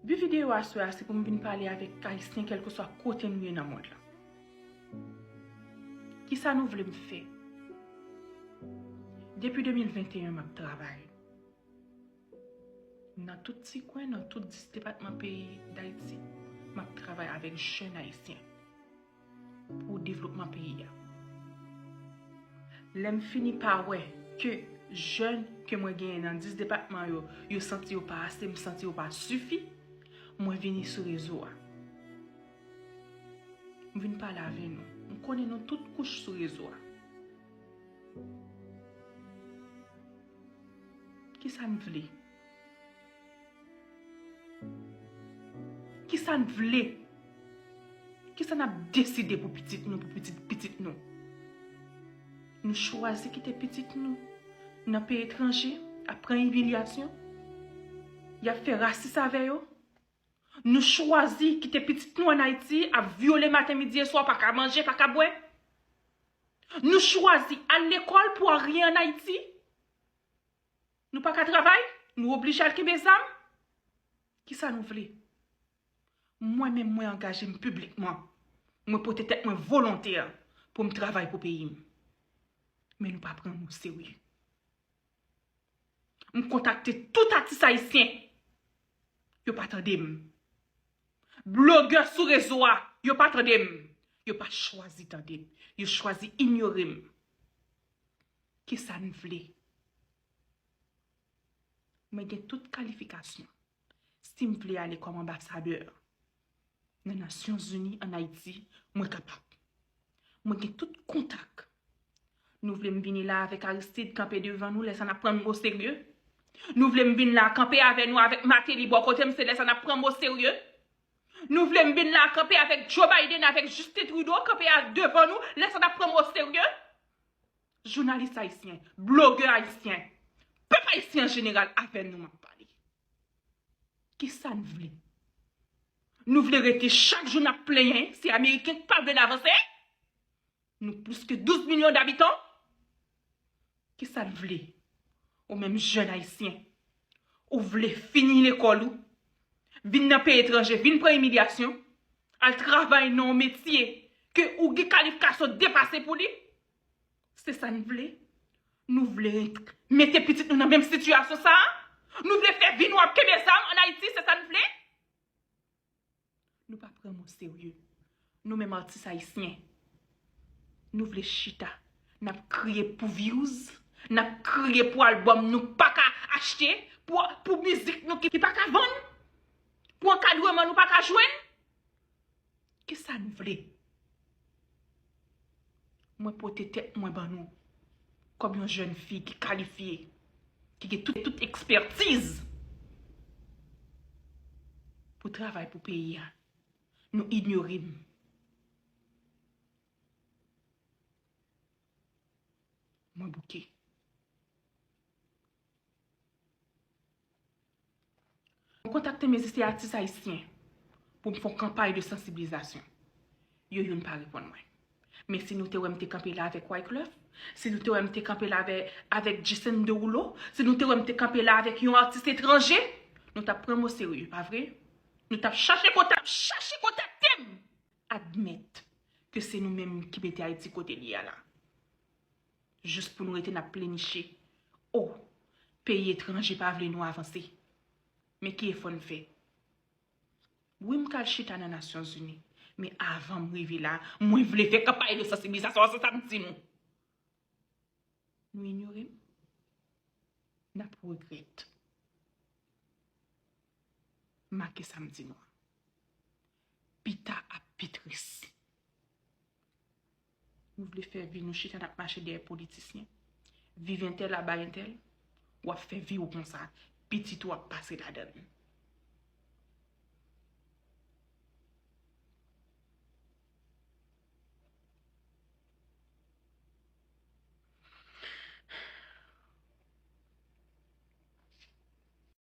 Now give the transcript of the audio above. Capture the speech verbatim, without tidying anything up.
Bi videyo aswè a se pou m vin pale avèk Ayisyen kèlkeswa kote nou ye nan mond lan. Kisa nou vle m fè? Depi de mil venteyen m ap travay. Nan tout ti kwen, nan tout dis depatman peyi Dayiti, m ap travay avèk jèn Ayisyen pou devlopman peyi a. Lè m fini pa wè ke jèn ke mwen genyen nan dis depatman yo, yo santi yo pa ase, m santi yo pa sifi, mwen vini sou rezo a. M vin pale avè nou. M konnen nou tout kouch sou rezo a. Kisa n vle? Kisa n vle? Kisa n ap deside pou pitit nou, pou pitit pitit nou? Nou chwazi kite pitit nou nan peyi etranje ap pran imilyasyon? Y ap fè rasis avè yo? Nou chwazi kite pitit nou ann Ayiti ap vyole maten, midi e swa, pa ka manje, pa ka bwè? Nou chwazi al lekòl pou al ri ann Ayiti? Nou pa ka travay? Nou oblije al kenbe zam? Kisa nou vle? Mwen menm, mwen angaje m piblikman. Mwen pote tèt mwen volontè pou m travay pou peyi m. Men nou pa pran m o serye. M kontakte tout atis ayisyen. Yo pa tande m. Blogè sou rezo a, yo pa tande m. Yo pa chwazi tande m. Yo chwazi inyore m. Kisa n vle? Mwen gen tout kalifikasyon. Si m vle ale kòm anbasadè nan Nasyonzini ann Ayiti, mwen kapab. Mwen gen tout kontak. Nou vle m vini la avèk Aristide kanpe devan nou, lè sa n ap pran m o serye? Nou vle m vin la kanpe avè nou avèk Martelly bò kote m, se lè sa n ap pran m o serye? Nou vle m vin la kanpe avèk Joe Biden, avèk Justin Trudeau, kanpe a, devan nou, lè sa n ap pran m o serye? Jounalis ayisyen, blogè ayisyen, pèp ayisyen an jeneral, avè nou m ap pale. Kisa n vle? Nou vle rete chak jou n ap plenyen, se Ameriken k pa vle n avanse? Nou plis ke douz milyon dabitan? Kisa n vle? Ou menm jèn ayisyen, ou vle fini lekòl ou, vin nan peyi etranje, vin pran imilyasyon, al travay nan yon metye ke ou gen kalifikasyon depase pou li? Se sa n vle? Nou vle mete pitit nou nan menm sitiyasyon sa a? Nou vle fè vi nou ap kenbe zam ann Ayiti, se sa n vle? Nou pa pran m o serye. Nou menm atis ayisyen, nou vle chita, n ap kriye pou views, n ap kriye pou albòm nou pa ka achte, pou, pou mizik nou ki, ki pa ka vann, pou ankadreman nou pa ka jwenn. Kisa n vle? Mwen pote tèt mwen ban nou kòm yon jèn fi ki kalifye, ki gen tout, tout ekspètiz pou travay pou peyi a. Nou inyore m. Mwen bouke. Mwen kontakte mizisyen atis ayisyen pou m fè yon kanpay de sansibilizasyon. Yo youn pa reponn mwen. Men si nou te wè m te kanpe la avèk Wyclef, si nou te wè m te kanpe la avè, avèk Jason Derulo, si nou te wè m te kanpe la avèk yon atis etranje, nou t ap pran m o serye, pa vre? Nou t ap chache kontak, chache kontakte m. Admèt ke se nou menm ki mete Ayiti kote l ye a la. Jis pou nou rete n ap pleniche. O, peyi etranje pa vle nou avanse. Men ki efò n fè? Wi, m ka al chita nan Nasyonzini. Men avan m rive la, mwen vle fè kanpay de sansibilizasyon, se sa m di nou. Nou inyore m, n ap regrèt. Make sa m di nou an. Pita ap pi tris. Nou vle fè vi nou chita n ap mache dèyè politisyen. Viv entèl, aba entèl. W ap fè vi w konsa. Pitit ou ap pase ladan l.